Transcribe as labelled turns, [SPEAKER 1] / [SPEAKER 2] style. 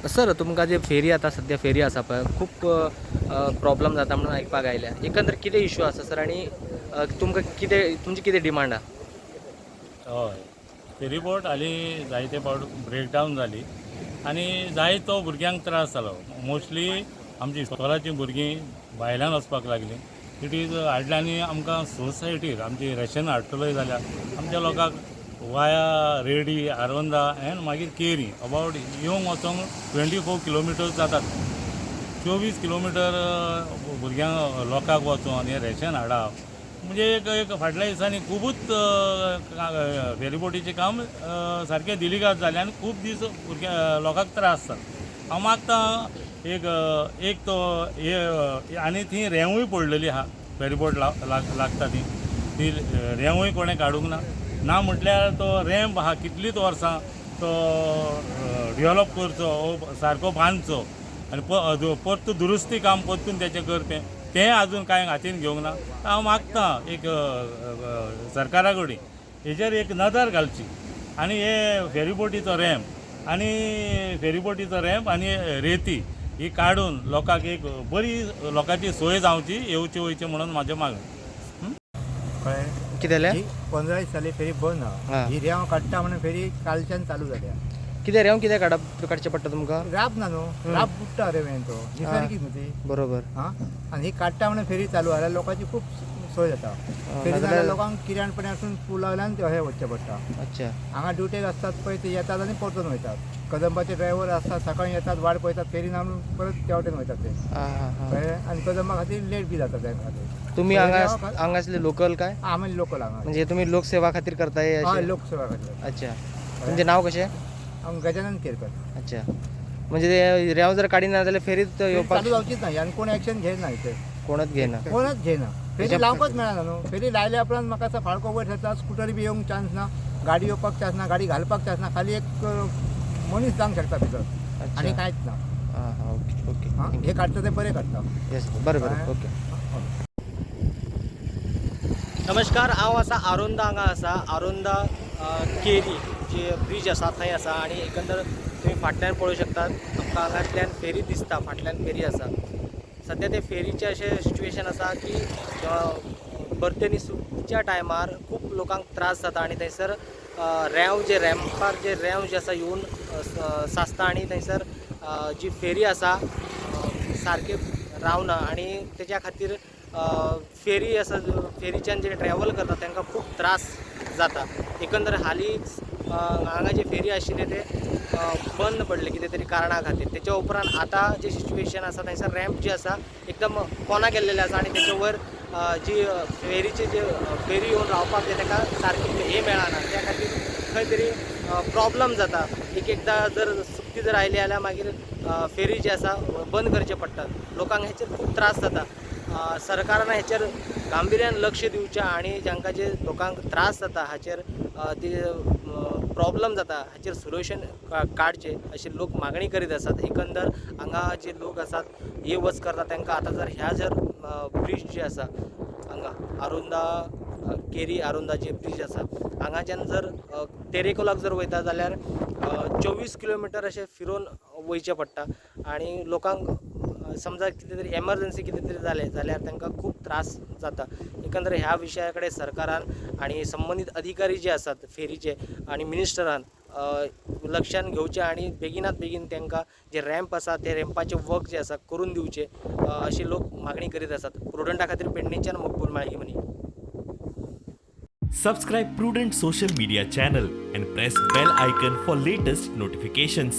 [SPEAKER 1] Sir, तुमकां जे फेरी आतां सद्या फेरी आसा पळय, खूब प्रॉब्लम जाता म्हणून आयकपाक आयल्या. एकंदर कितें इशू आसा सर आनी तुमकां कितें, तुमची कितें डिमांड आहा?
[SPEAKER 2] हय, फेरीबोट हालीं जायते फावट ब्रेकडावन जाली आनी जायतो भुरग्यांक त्रास जालो. मोस्टली आमची इस्कोलाचीं भुरगीं भायल्यान वचपाक लागलीं. It is हाडलें आनी आमकां सोसायटीर आमची रेशन हाडटलोय जाल्यार आमच्या लोकांक वाया रेडी, आरोंदा एंड मागीर केरी अबावट येवंक वचोंक 24 किलोमिटर्स जातात. 24 किलोमिटर भुरग्यांक, लोकांक वचोन हें रेशन हाडप म्हणजे एक एक फाटल्या दिसांनी खुबूच फेरीबोटीचें काम सारकें दिलिगाद जालें आनी खूब दीस भुरग्यां लोकांक त्रास जाता. हांव मागता एक एक तो हे आनी ती रेंवूय पडलेली आहा. फेरीबोट लागता ती ती रेंवूय कोणें काडूंक ना. ना म्हटल्यार तो रॅम्प आहा, कितलींच वर्सां तो डेवलप करचो, सारको बांदचो आनी परतून दुरुस्ती काम परतून तेचें करचें, तें अजून कांय हातीन घेवंक ना. हांव मागता एक सरकारा कडेन हेजेर एक नदर घालची आनी हे फेरीबोटीचो रॅम्प आनी फेरीबोटीचो रॅम्प आनी रेती ही काडून लोकांक एक बरी लोकांची सोय जावची, येवची वयची म्हणून म्हाजें मागणें.
[SPEAKER 3] कळ्ळें?
[SPEAKER 1] कितें जालें?
[SPEAKER 3] ही 15 दीस जाली फेरी बंद आहा. ही रेंव काडटा म्हणून फेरी कालच्यान चालू जाल्या.
[SPEAKER 1] कितें रेंव कितें काडप, काडचें पडटा तुमकां?
[SPEAKER 3] राब ना न्हू, राब बुडटा रेंवेन, तो निसर्गीक न्हू ती. आं, आनी ही काडटा म्हणून फेरी चालू जाल्यार लोकांची खूब सोय जाता. फेरी
[SPEAKER 1] नाजाल्यार
[SPEAKER 3] जाल्यार लोकांक किराणपणासून पुला वयल्यान अशें वचचें पडटा. हांगा ड्युटेक आसतात पळय, ते येतात आनी परतून वयतात. कदंबाचे ड्रायव्हर आसतात, सकाळी येतात, वाट पळयतात फेरी ना म्हणून, परत त्या वटेन वयतात ते.
[SPEAKER 1] आं हां हां
[SPEAKER 3] कळ्ळें? आनी कदंबा खातीर लेट बी जाता त्या खातीर.
[SPEAKER 1] तुमी
[SPEAKER 3] पळय,
[SPEAKER 1] हांगा हांगासले लोकल काय?
[SPEAKER 3] आमी लोकल हांगा.
[SPEAKER 1] म्हणजे तुम्ही लोकसेवा खातीर करताय अशें?
[SPEAKER 3] लोकसेवा खातीर.
[SPEAKER 1] अच्छा, तुमचें नांव कशें?
[SPEAKER 3] हांव गजानन केरकर.
[SPEAKER 1] अच्छा, म्हणजे ते रेंव जर काडिना जाल्यार फेरीत येवपाक
[SPEAKER 3] चालू जावचीच नाही आनी कोण एक्शन घेयना इथे.
[SPEAKER 1] कोणच घेयना.
[SPEAKER 3] कोणच घेयना. फेरी लावंकच मेळना न्हू. फेरी लायल्या उपरांत म्हाका आसा फाळको वयर सरता, स्कुटरी बी येवंक चान्स ना, गाडी येवपाक चान्स ना, गाडी घालपाक चान्स ना. खाली एक मनीस जावंक शकता भितर आनी कांयच ना.
[SPEAKER 1] हां हां ओके ओके
[SPEAKER 3] हां, हे काडटा ते बरें काडटा.
[SPEAKER 1] येस, बरें बरें, ओके. नमस्कार, हांव आसा आरोंदा हांगा आसा. आरोंदा केरी जी ब्रीज आसा थंय आसा आनी एकंदर तुमी फाटल्यान पळोवंक शकतात, आमकां हांगांतल्यान फेरी दिसता. फाटल्यान फेरी आसा. सद्या ते फेरीचें अशें सिच्युएशन आसा की भरतेनी सुकच्या टायमार खूब लोकांक त्रास जाता आनी थंयसर रेंव जे रॅम्पार जे रेंव जे आसा येवन साचता आनी थंयसर जी फेरी आसा सारकी रावना आनी तेच्या खातीर फेरी आसा, फेरीच्यान जे ट्रॅवल करता तांकां खूब त्रास जाता. एकंदर हालींच हांगा जे फेरी आशिल्ले ते बंद पडले कितें तरी कारणा खातीर. तेच्या उपरांत आतां जे सिच्युएशन आसा, थंयसर रॅम्प जे आसा एकदम कोना केल्लेले आसा आनी तेचे वयर जी फेरीचे जे फेरी येवन रावपाक जाय, ताका सारकी हे मेळना. त्या खातीर खंय तरी प्रॉब्लम जाता. एक एकदां जर सुकती जर आयली जाल्यार मागीर फेरी जी आसा बंद करचे पडटात. लोकांक हेचेर खूब त्रास जाता. सरकारान हेचेर गांभिर्यान लक्ष दिवचें आनी जांकां जे लोकांक त्रास जाता हाचेर, ती प्रॉब्लम जाता हाचेर सोल्युशन काडचें अशें लोक मागणी करीत आसात. एकंदर हांगा जे लोक आसात, ये वच करता, तांकां आतां जर ह्या जर ब्रीज जे आसा हांगा आरोंदा, केरी आरोंदा जे ब्रीज आसा, हांगाच्यान जर तेरेकोलाक जर वयता जाल्यार 24 किलोमिटर अशें फिरोवन वयचें पडटा आनी लोकांक समजा कितें तरी एमरजन्सी कितें तरी जालें जाल्यार तांकां खूब त्रास जाता. एकंदर ह्या विशया कडेन सरकारान आनी संबंदीत अधिकारी जे आसात फेरीचे आनी मिनिस्टरान लक्षान घेवचें आनी बेगिनात बेगीन तांकां जे रॅम्प आसा ते रॅम्पाचें वर्क जे आसा करून दिवचें, अशी लोक मागणी करीत आसात. प्रुडंटा खातीर पेडणेच्यान मकबूल Malgi money.
[SPEAKER 4] Subscribe Prudent social media channel and press bell icon for latest notifications.